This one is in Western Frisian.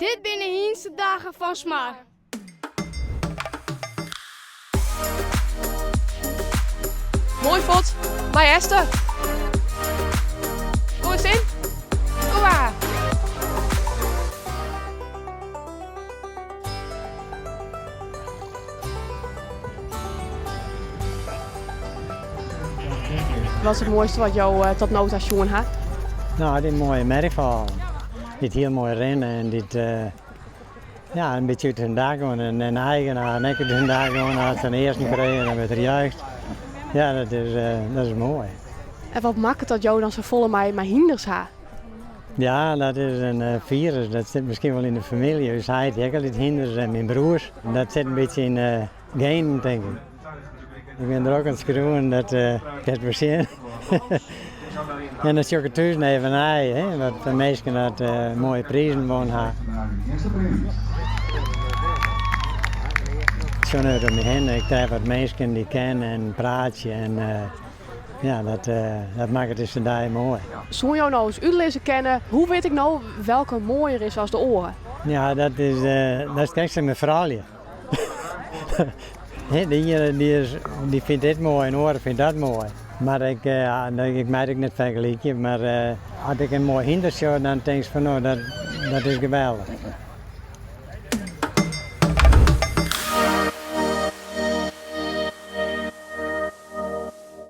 Dit binne hynstedagen fan Smar. Moai fuort, mei Esther. Kom eens in. Kom maar. Wat is it moaiste wat jo eh, tot no ta sjoen ha? No, dy moaie merjefôlen. Dy't hiel moai rinne en dy't eh, ja, in bytsje út hun dak gean. En de eigenaar ek út hun dak gean as se in earsten krije, dan wurdt er juicht. Ja, dat is, eh, dat is moai. En wat makket dat jo dan safolle mei, mei hynders ha? Ja, dat is in eh, firus. Dat sit miskien wol yn de famylje. Us heit hie ek altyd hynders en myn broers. Dat sit in bytsje yn de genen, tink ik. Ik bin der ek oan it skriuwen, dat uh, kinst wol sjen. en dan sjoch ik thús even nei, hè, wat de minsken dat uh, moaie prizen wûn ha. Ik sjoch net om my hinne, ik tref wat minsken dy't ik ken en praatsje en uh, ja, dat, uh, dat makket dizze dei moai. Soe jo no ris útlizze kinne, hoe wit ik no welke moaier is as de oare? Ja, dat is, uh, dat is krekt sa mei froulju. De iene dy, is, dy fynt dit moai en de oare fynt dat moai. Mar ik, ja, ik mei it ek net fergelykje, mar uh, as ik in moai hynder sjoch, dan tinkst fan no, dat, dat is geweldich.